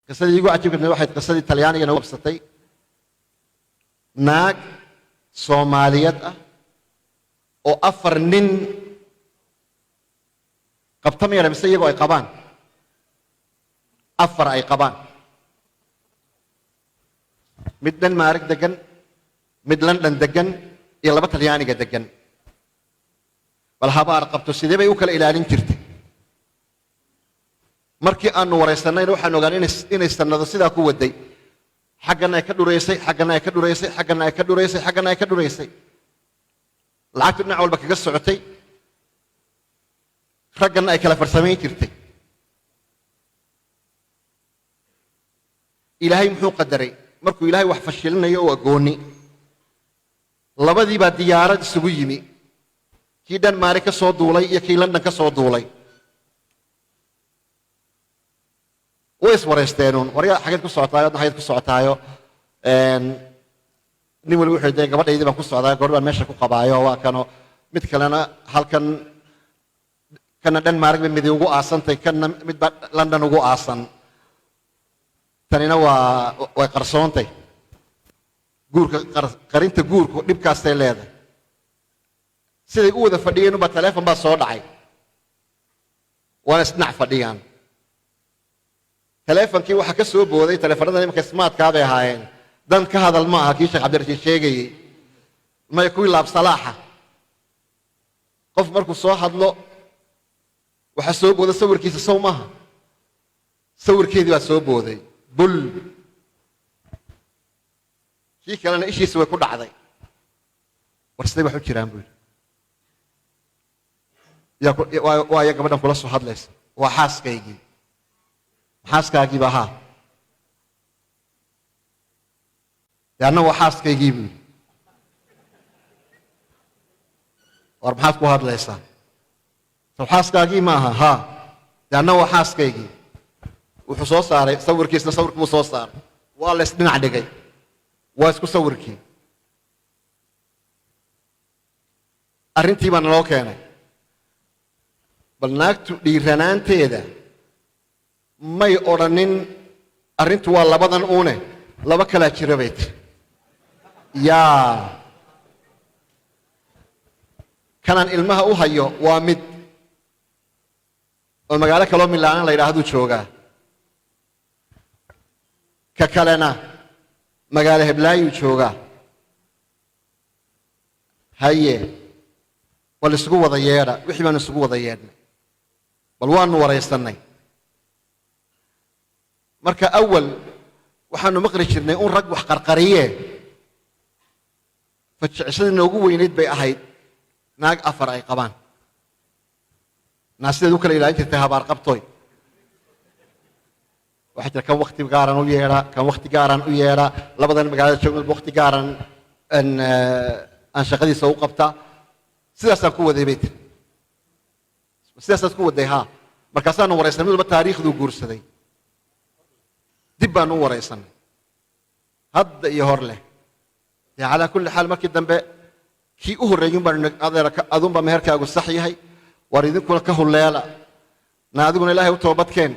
Qisadii igu cajiibka badnayd waxay qisadii Talyaaniga nagu qabsatay. Naag Soomaaliyeed ah oo 4 nin qabta ma yara, mise iyagoo ay qabaan, 4 ay qabaan, mid Denmark degan, mid London degan iyo 2 Talyaaniga degan. Bal habaar qabto, sidee bay u kala ilaalin jirtay? Markii aanu waraysanayna waxaan ogaanay inay sanado sidaa ku waday, xaggana ay ka dhureysay, xaggana ay ka dhureysay, xaggana ay ka dhureysay, xaggana ay ka dhureysay, lacagtu dhinac walba kaga socotay, raggana ay kala farsamayn jirtay. Ilaahay muxuu qadaray? Markuu Ilaahay wax fashilinayo oo agooni, labadii baa diyaarad isugu yimi, kii Denmark ka soo duulay iyo kii London ka soo duulay. Way iswareysteenuun, waryaa xageed ku socotaayo, adna xageed ku socotaayo. Nin waliba wuxuu dee gabadhaydii baan ku socdaa, gabadh baan meesha ku qabaayo, waa kano mid kalena halkan, kana Denmark bay midi ugu aasantay, kana mid baa London ugu aasan, tanina waa way qarsoontay. Guurka qarinta guurku dhibkaasay leedahay. Siday u wada fadhiyeen ubaa teleefon baa soo dhacay, waana isdhinac fadhiyaan. Teleefonkii waxaa ka soo booday, teleefanada imanka smartkaa bay ahaayeen, dan ka hadal ma aha kii Sheekh Cabdirashiid sheegayey, maya, kuwii laabsalaaxa. Qof markuu soo hadlo waxaa soo booda sawirkiisa, sow maaha? Sawirkeedii baa soo booday bul. Kii kalena ishiisa way ku dhacday. War siday wax u jiraan buu yidhi. Waa ya gabadhan kula soo hadlaysa? Waa xaaskaygii. Xaaskaagii baa haa, dee anna waa xaaskaygii buu yidhi. War maxaad ku hadlaysaa? Sow xaaskaagii maaha? Haa, dee anna waa xaaskaygii. Wuxuu soo saaray sawirkiisna, sawirkii buu soo saaray, waa la isdhinac dhigay, waa isku sawirkii. Arrintii baa naloo keenay. Bal naagtu dhiiranaanteeda may odhanin arrintu waa labadan uune, laba kalaa jira bay tiri. Yaa kanaan ilmaha u hayo waa mid oo magaalo kaloo Milaanan la yidhaahduu joogaa, ka kalena magaalo Heblaayuu joogaa. Haye, bal isugu wada yeedha. Wixii baanu isugu wada yeedhnay, bal waanu waraysannay. Marka awal waxaanu maqli jirnay un rag wax qarqariye, fajicisadii noogu weynayd bay ahayd naag 4 ay qabaan. Naa sideed u kala ilaalin jirtay habaar qabtoy? Waxaa jira kan wakti gaaran u yeedhaa, kan wakti gaaran u yeedhaa, labadan magaalada joogna wakti gaaran aan shaqadiisa u qabtaa. Sidaasaan ku waday bay tiri. Sidaasaad ku waday? Haa. Markaasaanu waraysanay mid walba taariikhduu guursaday, dib baanu u waraysanay hadda iyo hor leh. Dee calaa kulli xaal markii dambe kii u horreeyun baanu adeer, adunbaa meherkaagu sax yahay, war idinkuna ka hulleela, na adiguna Ilaahay u toobadkeen.